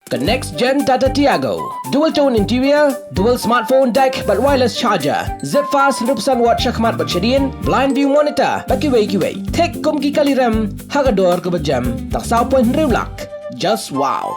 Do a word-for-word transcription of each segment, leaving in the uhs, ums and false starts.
Ka next gen Tata Tiago. Dual tone interior, dual smartphone deck bad wireless charger. Zip fast hynriew percent watt shakhmat bad shadien, blind view monitor bad kiwei kiwei. Thik kum ki kali rem ha ka dor kaba jem tang saw point hynriew lak. Just wow.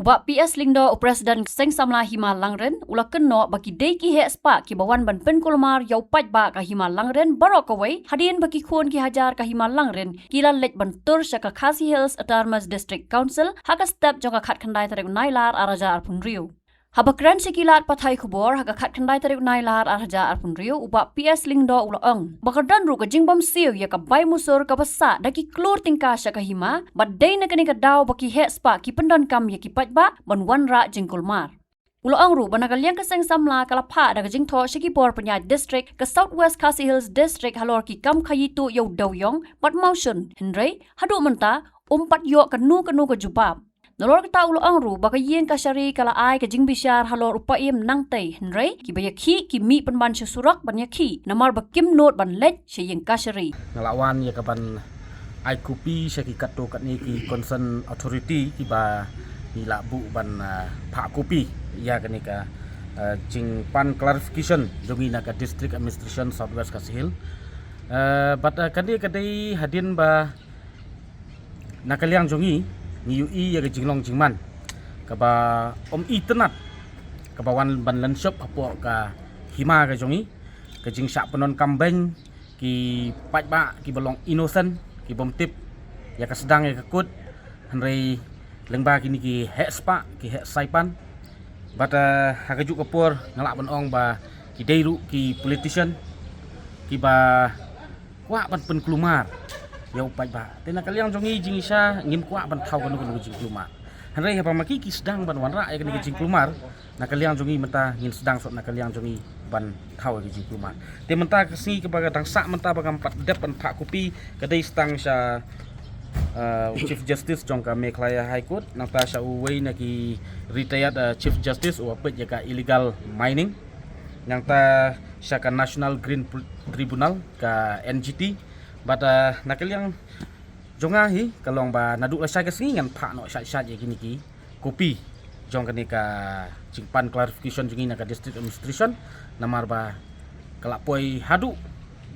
U Bah P S Lyngdoh, u President Seng Samla Hima Langrin, u la kynnoh ba ki dei ki heh spah kiba wan ban pynkulmar ïa u paidbah ka Hima Langrin baroh kawei, hadien ba ki khun ki hajar ka Hima Langrin ki la leit ban tur sha ka Khasi Hills Autonomous District Council ha ka step jong ka khatkhyndai tarik u Nailar ar hajar arphew hynriew. Haba kren sha ki lad pathai khubor ha ka khatkhyndai tarik u Nailar ar hajar arphew hynriew, u Bah P S Lyngdoh u la ong ba ka don ruh ka jingbymsiew ïa ka bai musur kaba sah da ki klur tyngka sha ka hima, bad dei na kane ka daw ba ki heh spah ki pyndonkam ïa ki paidbah ban wanrah jingkulmar. U la ong ruh ba na ka liang ka Seng Samla ka la phah da ka jingthoh sha ki bor pynïaid district ka South West Khasi Hills District halor ki kam khaïi tuh ïa u dewiong bad mawshun, hynrei haduh mynta um pat ïoh kano kano ka jubab. Nalor kata u la ong ruh ba ka ïing kashari ka la ai ka jingbishar halor u paiem nangtei, hynrei kiba ïakhih ki mih pynban sha surok ban ïakhih namar ba kim nud ban leit sha ïing kashari. Nga la wan ïa ka ban ai kopi sha ki katto katne ki concern authority kiba ngi la buh ban, ah, phah kopi ïa kane ka, ah, jingpan clarification jong ngi na ka District Administration South West Khasi Hills. Ah, bad, ah, kane ka dei hadien ba na ka liang jong ngi ngi ïohi ïa ka jinglong jingman kaba ym itynnad kaba wan ban lynshop hapoh ka hima ka jong ngi, ka jingshah pyndonkam beiñ ki paidbah kiba long innocent, ki bym tip ïa ka sdang ïa ka kut, hynrei lyngba kine ki heh spah, ki heh saipan. Bad, eh, ha kajuh ka por nga lah ban ong ba ki dei ruh ki politician kiba kwah ban pynkulmar ïa u paidbah. Te na ka liang jong ngi jingshisha ngim kwah ban thaw kano kano jingkulmar. Hynrei haba ma ki ki sdang ban wanrah ïa kane ka jingkulmar, na ka liang jong ngi mynta ngin sdang shuh na ka liang jong ngi ban thaw ïa ka jingkulmar. Te mynta ka sngi kaba ka dang sah mynta ba ngam pat dep ban phah kopi ka dei tang sha, uh, Chief Justice jong ka Meghalaya High Court, nangta sha uwei na ki retired, uh, Chief Justice uba peit ïa ka illegal mining, nangta sha ka National Green Pr-, Tribunal, ka N G T. Bad, uh, na ka liang jong nga hi ka long ba naduh lashai ka sngi ngan phah noh shait shait ïa kine ki kopi jong kane ka jingpan clarification jong ngi na ka District Administration, namar ba ka la poi haduh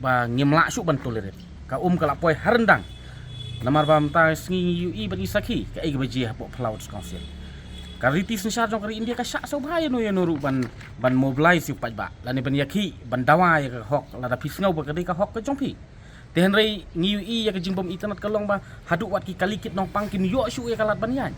ba ngim lah shuh ban tolerate. Ka um ka la poi ha ryndang. Namar ba mynta ka sngi ngi ïohi bad ngi sakhi kaei kaba jia hapoh Palau District Council. Ka riti synshar jong ka ri India ka shah sngewbha ïano ïano ruh ban, ban mobilize ïa u paidbah lane ban ïakhih, ban dawa ïa ka hok lada phi sngew ba ka dei ka hok ka jong phi. Te hynrei ngi ïohi ïa ka jingbym itynnad ka long ba haduh wat ki kali kit nongpang kim ïoh shuh ïa ka lad ban ïaid.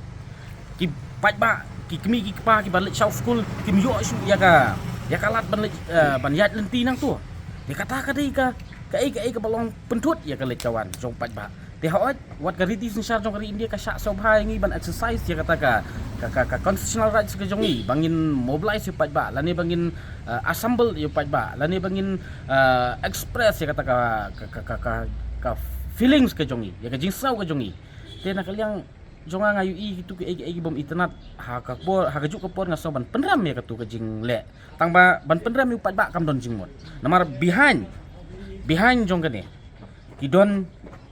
Ki paidbah, ki kmie ki kpa kiba leit sha u skul kim ïoh shuh ïa ka, ïa ka lad ban leit, eh, ban ïaid lynti nangto. Te kata ka dei ka, kaei kaei kaba long pynthut ïa ka leit ka wan jong u paidbah. Te hooid, wat ka riti synshar jong ka ri India ka shah sngewbha ïa ngi ban exercise ïa kata ka, ka, ka, ka constitutional rights ka jong ngi ba ngin mobilize ïa u paidbah lane ba ngin, eh, assemble ïa u paidbah lane ba ngin, eh, express ïa kata ka, ka, ka, ka, ka, ka feelings ka jong ngi, ïa ka jingsngew ka jong ngi. Te na ka liang jong nga nga ïohi kitu kiei kiei ki bym itynnad ha ka por, ha kajuh ka por nga sngew ban pynrem ïa katu ka jingleh. Tang ba ban pynrem ïa u paidbah kam don jingmut. Namar behind, behind jong kane ki don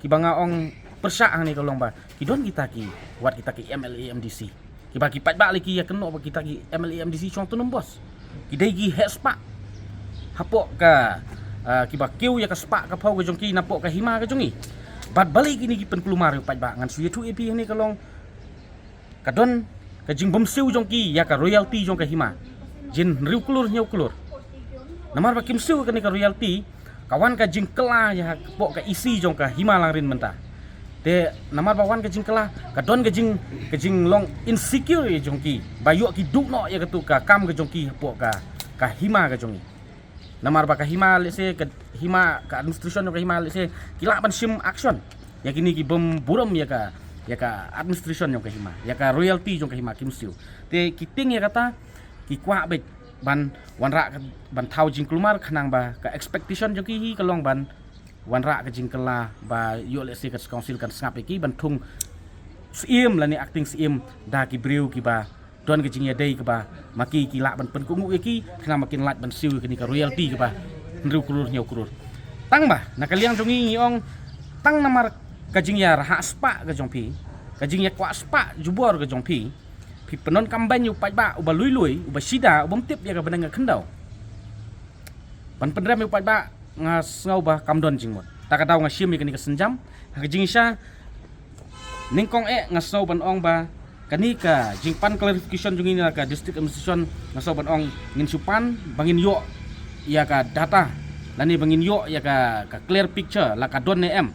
kiba nga ong pyrshah hangne ka long ba ki don kita ki, wat kita ki M L A M D C kiba ki paidbah lei ki ïa kynnoh ba kita ki M L A M D C shong tynum bos. Ki dei ki heh spah hapoh ka, ah, kiba kiew ïa ka spah ka phew ka jong ki napoh ka hima ka jong ngi. Bad balei kine ki pynkulmar ïa u paidbah? Ngan shu ïathuh ïa phi hangne ka long ka don ka jingbymsiew jong ki ïa ka royalty jong ka hima. Jin hynriew klur hynñiew klur. Namar ba kim siew ïa kane ka royalty, ka wan ka jingkylla ïa hapoh ka E C jong ka Hima Langrin mynta. Te namar ba wan ka jingkylla, ka don ka jing, ka jinglong insecure ïa jong ki ba ïoh ki duh noh ïa katu ka kam ka jong ki hapoh ka, ka hima ka jong ngi. Namar ba ka hima, let's say, ka hima, ka administration jong ka hima, let's say, ki lah ban shim action ïa kine ki bym burom ïa ka, ïa ka administration jong ka hima, ïa ka royalty jong ka hima kim siew. Te ki tieng ïa kata, ki kwah beit ban wanrah ka, ban thaw jingkulmar, khnang ba ka expectation jong ki hi ka long ban wanrah ka jingkylla ba ïoh, let's say, ka council kan sngap ïa ki ban thung Syiem lane acting Syiem da ki briew kiba don ka jingïadei kaba ma ki ki lah ban pynkohnguh ïa ki, khnang ba kin lah ban siew ïa kane ka royalty kaba hynriew klur hynñiew klur. Tang ba na ka liang jong ngi ngi ong, tang namar ka jingïarhah spah ka jong phi, ka jingïakwah spah jubor ka jong phi, Phi pyndonkam beiñ ïa u paidbah uba lui lui, uba shida, uba ym tip ïa ka bneng ka khyndew. Ban pynrem ïa u paidbah nga sngew ba kam don jingmut. Ta ka daw nga shim ïa kane ka sienjam. Ha ka jingshisha, nyngkong eh nga sngew ban ong ba kane ka jingpan clarification jong ngi na ka district administration, nga sngew ban ong ngin shu pan ba ngin ïoh ïa ka data lane ba ngin ïoh ïa ka, ka clear picture la ka don ne em.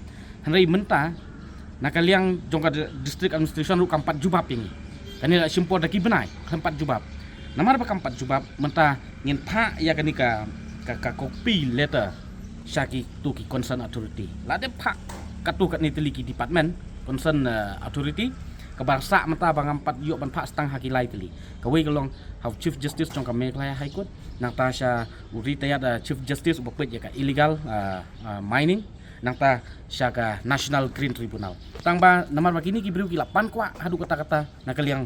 Hynrei mynta na ka liang jong ka di-, district administration ruh kam pat jubab ïa ngi. Kane la shim por da ki bnai, kam pat jubab. Namar ba kam pat jubab, mynta ngin phah ïa kane ka, ka, ka copy letter sha kitu ki concern authority. La dep phah katto katne tylli ki department concern, eh, authority. Kaba sah mynta ba ngam pat ïoh ban phah tang ha ki lai tylli. Kawei ka long ha u Chief Justice jong ka Meghalaya High Court, nangta sha u retired, eh, Chief Justice uba peit ïa ka illegal, eh, eh, mining, nangta sha ka National Green Tribunal. Tang ba namar ba kine ki briew ki la pan kwah haduh katta katta, na ka liang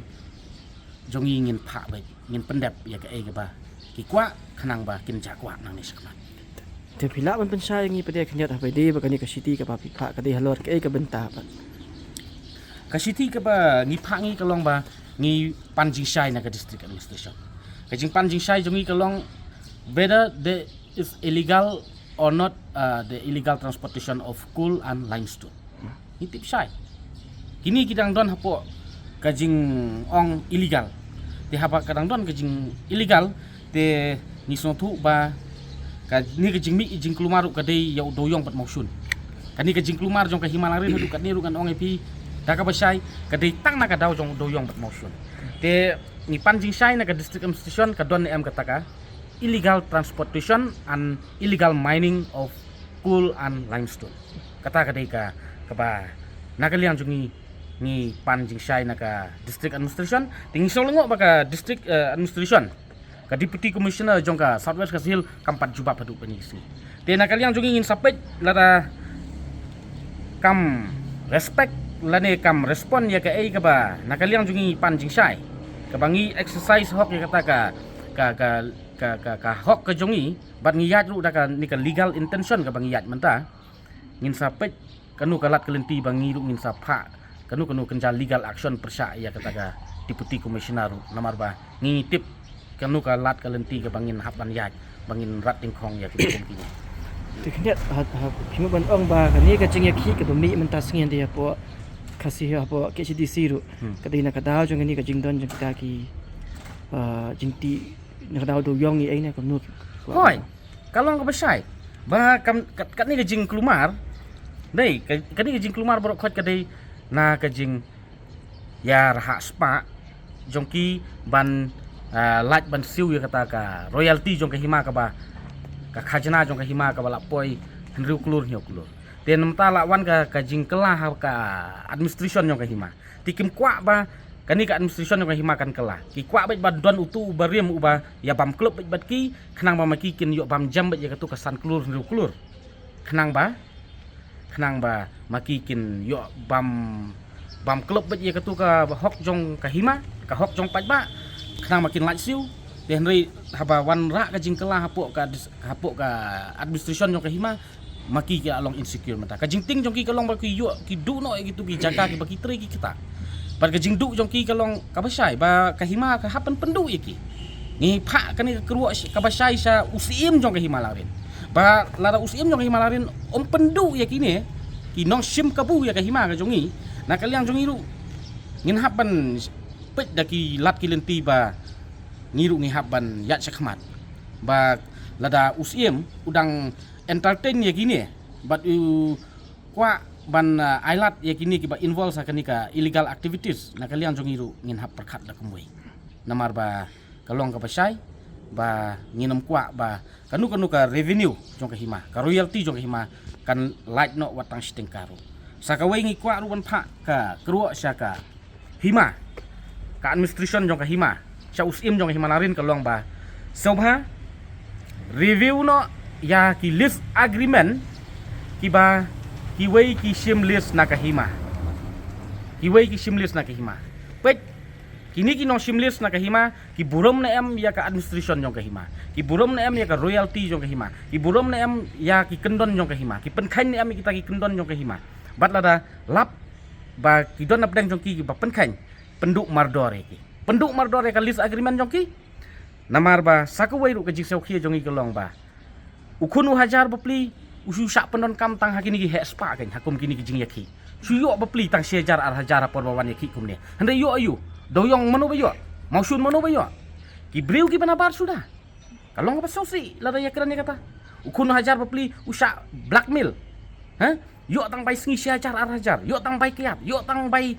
jong ngi ngin phah beit, ngin pyndep ïa kaei kaba ki kwah, khnang ba kin jia kwah nangne shakhmat. Te phi lah ban pynshai ïa ngi pat de khyndiat haba dei ba kane ka shithi kaba phi phah ka dei halor kaei ka bynta pat? Ka shithi kaba ngi phah ngi ka long ba ngi pan jingshai na ka district administration. Ka jingpan jingshai jong ngi ka long whether there is illegal or not, uh, the illegal transportation of coal and limestone. Ngi tip shai. Kine ki dang don hapoh ka jingong illegal. Te haba ka dang don ka jing illegal, te ngi sngewthuh ba kane ka jingmih jingkulmar ruh ka dei ïa u dewïong bad mawshun. Kane ka jingkulmar jong ka Hima Langrin haduh katne ruh ngan ong ïa phi da kaba shai, ka dei tang na ka daw jong u dewïong bad mawshun. Te ngi pan jingshai na ka district administration, ka don ne em kata ka illegal transportation and illegal mining of coal and limestone. Kata ka dei ka, kaba na ka liang jong ngi ngi pan jingshai na ka district administration. Te ngi sngewlyngngoh ba ka district, eh, administration, ka Deputy Commissioner jong ka South West Khasi Hills kam pat jubab haduh kane ka sngi. Te na ka liang jong ngi ngin sa peit lada kam respect lane kam respond ïa kaei kaba na ka liang jong ngi pan jingshai, kaba ngi exercise hok ïa kata ka, ka, ka, ka, ka, ka hok ka jong ngi, bad ngi ïaid ruh da kane ka legal intention kaba ngi ïaid mynta. Ngin sa peit kano ka lad ka lynti ba ngi ruh ngin sa phah kano kano kynja legal action pyrshah ïa kata ka Deputy Commissioner ruh, namar ba ngi tip kano ka lad ka lynti kaba ngin hap ban ïaid ba ngin rat dyngkhong ïa ki kum kine. Te khyndiat ha, ha, phi mut ban ong ba kane ka jingïakhih kaba mih mynta sngi hynrei hapoh Khasi, hapoh K H A D C ruh, hmm, ka dei na ka daw jong kane ka jingdon jong kita ki, ah, jingtih na ka daw dewïong ïa ei ne kumno? Hooid. Ka long kaba shai ba kam, kat, katne ka jingkulmar, dei ka, katne ka jingkulmar baroh khoit ka dei na ka jingïarhah spah jong ki ban, ah, lait ban siew ïa kata ka royalty jong ka hima kaba, ka khajna jong ka hima kaba la poi hynriew klur hynñiew klur. Te namar ta la wan ka, ka jingkylla ha ka administration jong ka hima. Te kim kwah ba kane ka administration jong ka hima kan kylla. Ki kwah beit ba don utu u barim uba ïa bam klop beit bad ki, khnang ba ma ki kin ïoh bam jam beit ïa katu ka san klur hynriew klur. Khnang ba, khnang ba ma ki kin ïoh bam, bam klop beit ïa katu ka hok jong ka hima, ka hok jong paidbah. Khnang ma kin lait siew. Te hynrei haba wanrah ka jingkylla hapoh ka dis-, hapoh ka administration jong ka hima, ma ki ki la long insecure mynta. Ka jingtieng jong ki ka long ba ki ïoh, ki duh noh ïa kitu ki jaka kiba ki trei ki ktah. Bad ka jingduh jong ki ka long kaba shai ba ka hima ka hap ban pynduh ïa ki. Ngi phah kane ka kyrwoh sh-, kaba shai sha u Syiem jong ka Hima Langrin. Ba lada u Syiem jong ka Hima Langrin um pynduh ïa kine ki nongshim kabu ïa ka hima ka jong ngi, na ka liang jong ngi ruh ngin hap ban peit da ki lad ki lynti ba ngi ruh ngi hap ban ïaid shakhmat. Ba lada u Syiem u dang entertain ïa kine bad u kwah ban, ah, ailad ïa kine kiba involve ha kane ka illegal activities, na ka liang jong ngi ruh ngin hap pyrkhat da kumwei. Namar ba ka long kaba shai ba ngin ym kwah ba kano kano ka revenue jong ka hima, ka royalty jong ka hima kan lait noh wat tang shi tyngka ruh. Sa kawei ngi kwah ruh ban phah ka kyrwoh sha ka hima, ka administration jong ka hima, sha u Syiem jong ka Hima Langrin ka long ba sngewbha review noh ïa ki lease agreement kiba kiwei ki shim lease na ka hima. Kiwei ki shim lease na ka hima. Peit, kine ki nongshim lease na ka hima ki burom ne em ïa ka administration jong ka hima? Ki burom ne em ïa ka royalty jong ka hima? Ki burom ne em ïa ki kyndon jong ka hima? Ki pynkheiñ ne em ïa kita ki kyndon jong ka hima? Bad lada lap ba ki don napdeng jong ki kiba pynkheiñ, pynduh mardor ïa ki. pynduh mardor ïa ka lease agreement jong ki. Namar ba sa kawei ruh ka jingsngewkhia jong ngi ka long ba u khun u hajar bapli u shu shah pyndonkam tang ha kine ki heh spah kein ha kum kine ki jingïakhih. Shu ïoh bapli tang shi hajar ar hajar ha por ba wan ïakhih kumne. Hynrei ïoh aïu? Dewiong mano ba ïoh? Mawshun mano ba ïoh? Ki briew kiba nabar suda. Ka long kaba sngewsih lada ïakren ïa kata. U khun u hajar bapli u shah blackmail. Ha? Ïoh tang bai sngi shi hajar ar hajar, ïoh tang bai kyiad, ïoh tang bai,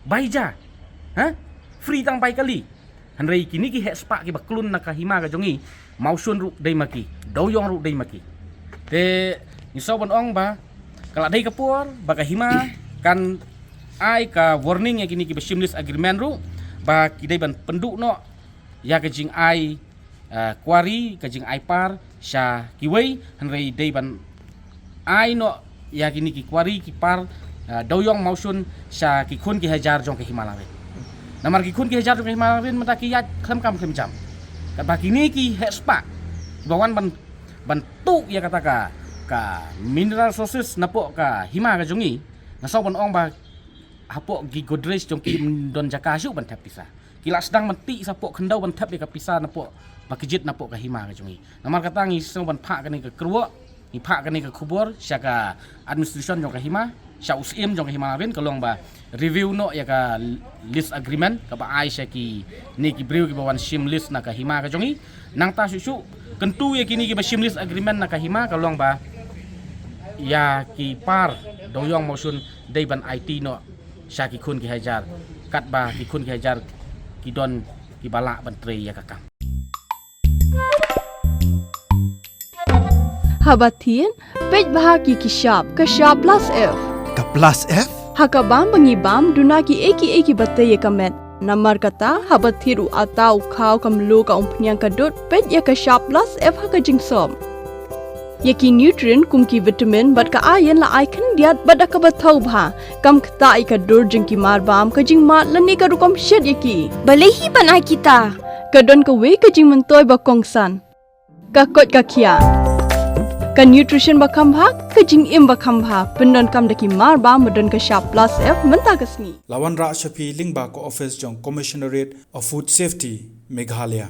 bai ja. Ha? Free tang bai kali. Hynrei kine ki heh spah kiba klun na ka hima ka jong ngi, mawshun ruh dei ma ki, dewiong ruh dei ma ki. Te ngi sngew ban ong ba ka la dei ka por ba ka hima kan ai ka warning ïa kine kiba shim lease agreement ruh ba ki dei ban pynduh noh ïa ka jingai, ah, kwari, ka jingai par sha kiwei, hynrei dei ban ai noh ïa kine ki kwari ki par, ah, dewiong mawshun sha ki khun ki hajar jong ka hima Langrin. Namar ki khun ki hajar jong ka hima Langrin mynta ki ïaid khlem kam khlem jam. Katba kine ki heh spah kiba wan ban, ban tuh ïa kata ka, ka mineral resources napoh ka hima ka jong ngi, nga sngew ban ong ba hapoh ki Godrej jong ki ym don jaka shuh ban thep pisa. Ki la sdang ban tih sa poh khyndew ban thep ïa ka pisa napoh ba kjit napoh ka hima ka jong ngi. Namar kata ngi sngew ban phah kane ka kyrwoh, ngi phah kane ka khubor sha ka administration jong ka hima, sha u Syiem jong ka hima Langrin, ka long ba review noh ïa ka lease agreement kaba ai sha kine ki briew kiba wan shim lease na ka hima ka jong ngi. Nangta shuh shuh kyntu ïa kine kiba shim lease agreement na ka hima, ka long ba ïa ki par dewiong mawshun dei ban aiti noh sha ki khun ki hajar, katba ki khun ki hajar ki don kiba lah ban trei ïa ka kam. Haba thied, peit bha ki ki shap, ka shap plus F. Ka plus F? Ha ka bam ba ngi bam, duna kiei kiei kiba tei ïa ka met. Namar kata, haba thied u atta, u khaw, ka mluh, ka umphniang, ka dud, peit ïa ka shap plus F ha ka jingsop. Ïa ki nutrient kum ki vitamin bad ka iron la ai khyndiat bad da kaba thaw bha. Kam ktah ïa ka dur jong ki mar bam, ka jingmad lane ka rukom shet ïa ki. Balei hi ban ai kita? Ka don kawei ka jingmyntoi ba kongsan. Ka koit ka khiah. Ka nutrition ba kham bha, ka jingim ba kham bha. Pyndonkam da ki mar bam ba don ka shap plus F mynta ka sngi. La wanrah sha phi lyngba ka office jong Commissionerate of Food Safety, Meghalaya.